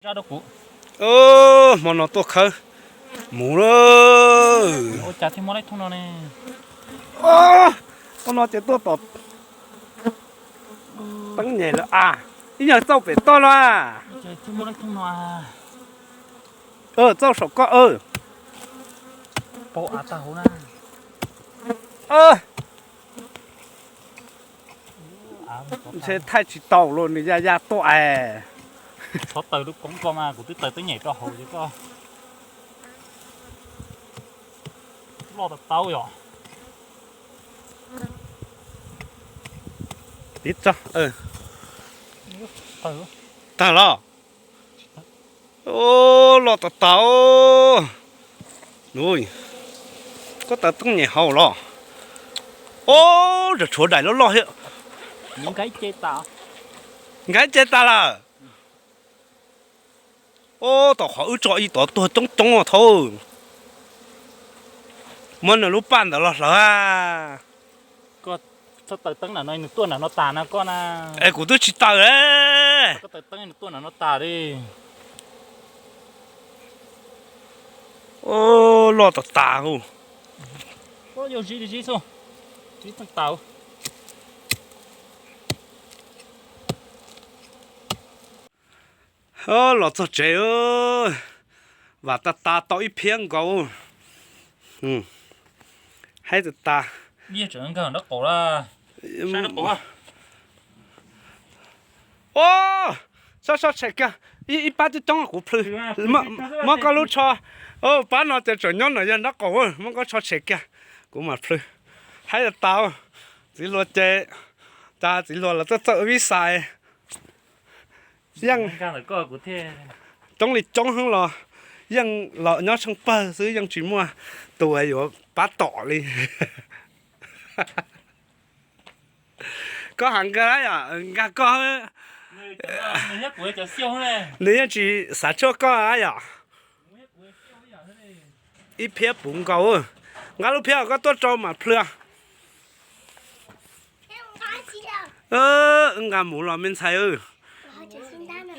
Hmo no tuaj khawb mus lawm. Ua cas thiaj muaj lawm thooj no ne? Ua no ces tuaj tom teeb nyem lawm a. Ib nyuag txauj pem toj no a. Txauj saum koj. Pau av tag huv na. Ntshe thaij tsis tau los nws ya ya tuaj es. Txhob taws lub koob koj mas, kuv twb taws teeb nyem rau hauv ces koj loj tau tau yom. Tag los. Loj tas tas. Koj taws teeb nyem hauv los. Ub, tshuav daim loj loj thiab. Nkaiv ce tas lawm. Ub, tom qhov wb tso ib tod tuag coob coob os thaub. Muab nws lub paj ntawd los hlawv a. Txhob taws teeb na no, nws tuaj na no tas na koj na. Es kuv twb tsis taws. Koj taws teeb nws tuaj na no tas li. Ub, loj tas tas hu. Zib zib xwb, zib tas tas. Los txog tsev, vam tas tas tau ib phiab nkaus. Haib tas tas. Ub, sob sob tshem kiag, ib pab coob coob kuv plhws. Muab koj lub tsho, pab no ces tseem nyob no yog nraub qaum, muab koj tsho tshem kiag, kuv mam plhws. Haib tas tas, txiv hluas ces, cas txiv hluas los txawj txawj ua vib xais. Yeej coob li coob heev los yeej los nyob tsheej pawg xwb, yeej tsis muaj tus yuav pab tom li. Koj has nkag yom, nkag koj. Nws yeej tsis xav tshuaj koj yom. Ib phiab puv nkaus. Nqa lub phiab koj tuaj rau mam plhws. Wb nqa mus los me ntxhais.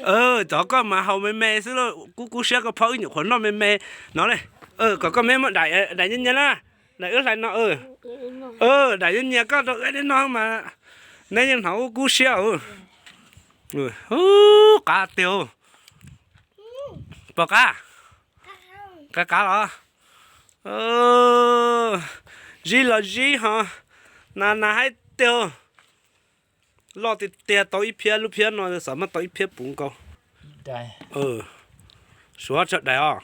Cov koj mas haus me me xwb lauj, kub kub siab koj phob wb nyuam qhuav noj me me no li. Kom koj me muab daim, daim nyias nyias na, daim wb hlais no. Daim nyias nyias koj rau wb no mas neb yeej hnov kub kub siab. Qab tiag. Pom qab, qab qab los. Zib los zib ho, nas nas haib tiag. Loj tiag tiag, tau ib phiab, lub phiab no xav mas tau ib phiab puv nkaus. Suav tsawg daim os.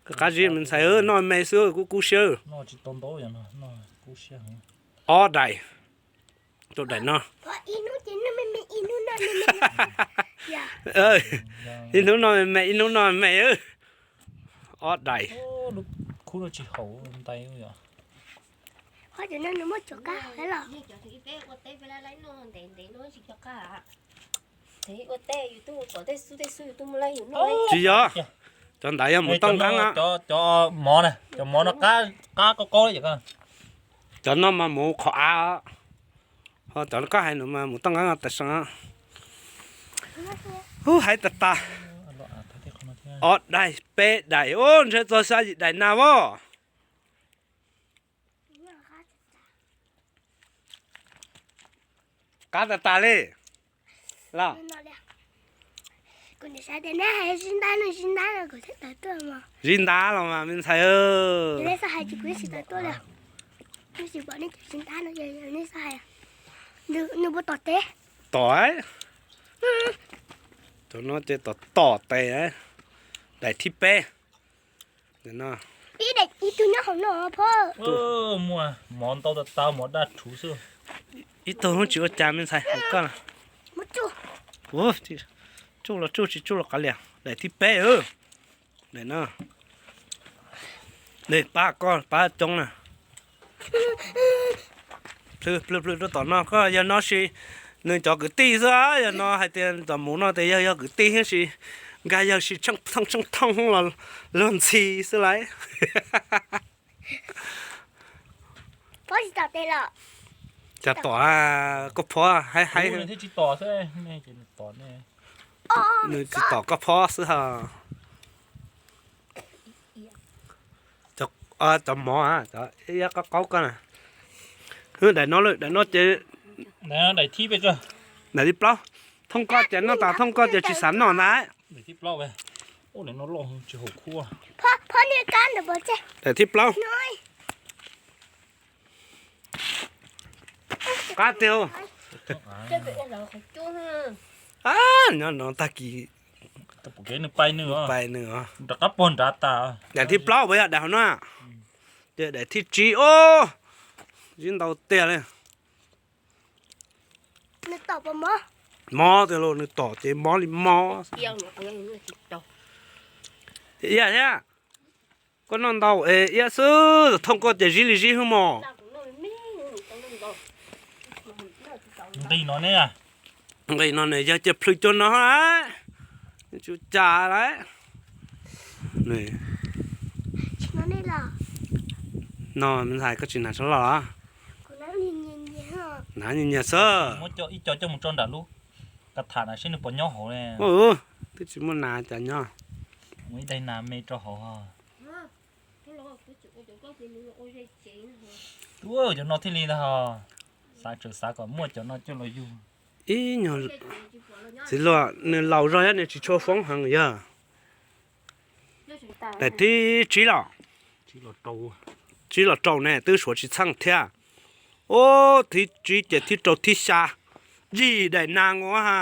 Qab zib me ntxhais, noj me xwb kub kub siab. Ob daim, rau daim no. Ib hnub noj me me, ib hnub noj me me, ib hnub noj me me. Ob daim. Tsis yog, cov ntawd yog mus toj nqeeb. Cov mov na, cov mov no qab qab kaub kaub. Cov no mas mus qhov av, ho cov koj hais no mas mus toj nqeeb tas soo. Hub, haib tas tas. Ob daim, peb daim, ntshe txog xya yim daim na as. Qab tas tas li los. Zib ntab los mas me ntxhais. Tom, tom no ces tom tom tes, daim thib peb. Ib tug nyob hauv no, muaj mov ntau tas tas, mov daj rhuv xwb. Ib tug tsis ua cas me ntxhais, hauv koj. Tsuj los tsuj, tsis tsuj los kav liam. Daim thib peb. Daim no, pab koj pab coob na. Plhws plhws rau tom no, koj yawg no sis nws cov kwv tij xwb, yawg no hais tias tom mus no tias yawg yog kwv tij thiab sis nkag yawg sis thooj thooj los luag ntxhi xwb lauj. Cas tom, koj phob haib haib. Nws tsis tom koj phob xwb ha. Cov mov, cov ib yam qaub qaub koj na. Daim no lawm, daim no ces daim thib plaub. Thooj koj ces noj tas, thooj koj ces tsis xav noj ntag. Daim thib plaub. Qab tiag. Nyob no tag kis pais nws. Daim thib plaub puas yog daim hauv no? Ces daim thib tsib os, zib ntau tiag li. Mob tiag lauj, nws tom ces mob li mob. Ib yam thiab, koj noj ntau es ib yam xwb, thooj koj ces zib li zib hwb mos. Nqis no ne, nqis no nws yog cia plhws cuag no lawm, tsis ua cas lawm. No me ntxhais, koj tsis hnav tsho loj los? Hnav nyias nyias xwb. Ib co coj mus tso nram lub ka tham na seb nws puas nyob hauv ne. Twb tsis muaj nas cas nyob. Mus ib daig nas me rau hauv. Ua cov no thiaj li ntag hos. Xav tseem xav kom muaj cov no coj los yug. Ib nyuag txiv hluas, nws laus zog thiab nws tsis tshua foob heev yog. Daim thib tsib los? Tsib los rau ne, twb suav tsis txheej thiab. Ub, thib tsib ces thib rau thib xya, yim daim nas nkaus ha.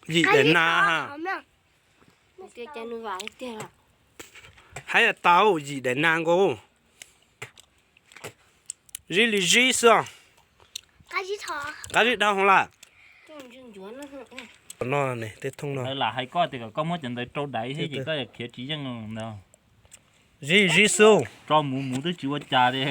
Yim daim nas ha. Hais tau yim daim nas nkaus. Zib li zib xwb. Qab zib dhau hauv lawm. No, tej thooj no. Lam hais koj tias kom koj muab cov ntawd rau daiv thiab ces koj khiav tsis yeej ntag. Zib zib xwb. Tso mus mus twb tsis ua cas li.